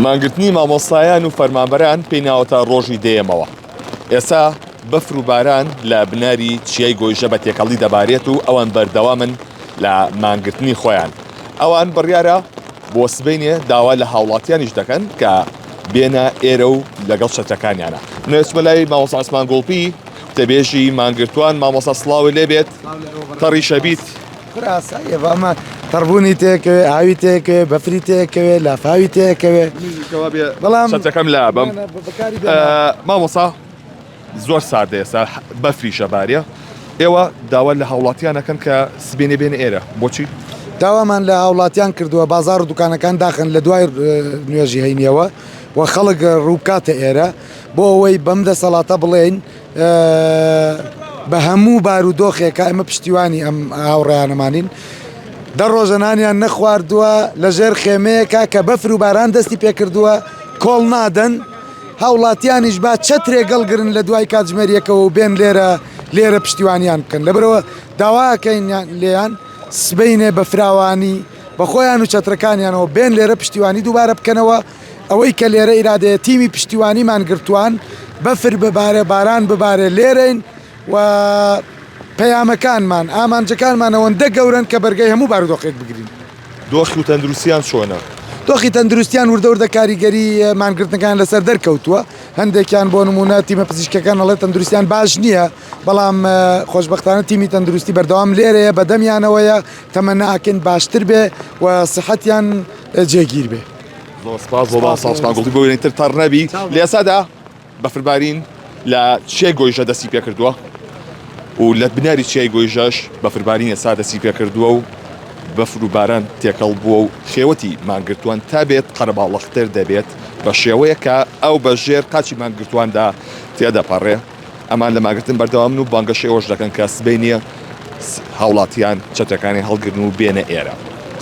مانگرتنی مامۆستایان و فەرمانبەران پێی ناوەتە ڕۆژی دەیەمەوە. ئێستا بەفر و باران لە بناری چیای گۆیژە بە تێکەڵی دەبارێت و ئەوان بەردەوامن لە مانگرتنی خۆیان. ئەوان بڕیارە بۆ سبەینێ داوا لە هاوڵاتیانیش دەکەن کە بێنە ئێرە و لەگەڵ چەترەکانیانە. نوێچمە لای مامۆستا عوسمان گوڵپی وتەبێژی مانگرتووان. مامۆستا سڵاوت لێبێت، تەڕی شەبیت. کورە ئاساییە بە ئەمە تەڕبوونی تێکەوێ ئاوی تێکەوێ بەفری تێکەوێ لافاوی تێکەوێ بەڵام چەتەکەم لا بەم مامۆسا زۆر ساردە ئێستا بەفری شەبارە ئێوە داوا لە هاوڵاتیانەکەن کە سبێنێ بێن ئێرە بۆچی؟ داوامان لە هاوڵاتیان کردووە بازار و دوکانەکان داخن لە دوای نوێژی هەینیەوە و خەڵک ڕووبکاتە ئێرە بۆ ئەوەی بەم دەسەڵاتە بڵێین بە هەموو بارودۆخێکە ئەمە پشتیوانی ئەم هاوڕێیانەمانین دە ڕۆژە نانیان نەخواردووە لە ژێر خێمەیەکە کە بەفر و باران دەستی پێکردووە کۆڵ نادەن هاوڵاتیانیش با چەترێک گەڵگرن لە دوای کاتژمێریەکەوە و بێن لێرە لێرە پشتیوانیان بکەن لەبەرەوە داواکەین لێیان سبینێ بە فراوانی بە خۆیان و چەترەکانیانەوە بێن لێرە پشتیوانی دووبارە بکەنەوە ئەوەی کە لێرە ئیرادەیە تیمی پشتیوانی مانگرتووان بەفر ببارێ باران ببارێ لێرەین و پەیامەکانمان ئامانجەکانمان ئەوەندە گەورەن کە بەرگەی هەموو بارودۆخێک بگرین. دۆخی و تەندروستیان چۆنە؟ دۆخی تەندروستیان وردە وردە کاریگەری مانگرتنەکان لەسەر دەرکەوتووە، هەندێکیان بۆ نموونە تیمە پزیشکەکان ئەڵێ تەندروستیان باش نییە، بەڵام خۆشبەختانە تیمی تەندروستی بەردەوام لێرەیە بەدەمیانەوەیە، تەمەنا ئەکەین باشتر بێ و سیحەتیان جێگیر بێ. زۆر سپاس بۆ مامۆستا عوسمان گوڵی بۆ وێنەی تر تەڕ نەبی لە ئێستادا بەفربارین لە چیای گۆیژە دەستی پێکردووە و لە بناری چیای گۆیژەش بەفربارین ئێستا دەستی پێکردووە و بەفر و باران تێکەڵ بووە و خێوەتی مانگرتووان تا بێت قەرەباڵغتر دەبێت بە شێوەیە کە ئەو بە ژێر قاچی مانگرتوواندا تێدەپەڕێ ئەمان لە ماگرتن بەردەوامن و بانگەشەی ئەوەش دەکەن کە سبەینێ هاوڵاتیان چەترەکانی هەڵگرن و بێنە ئێرە.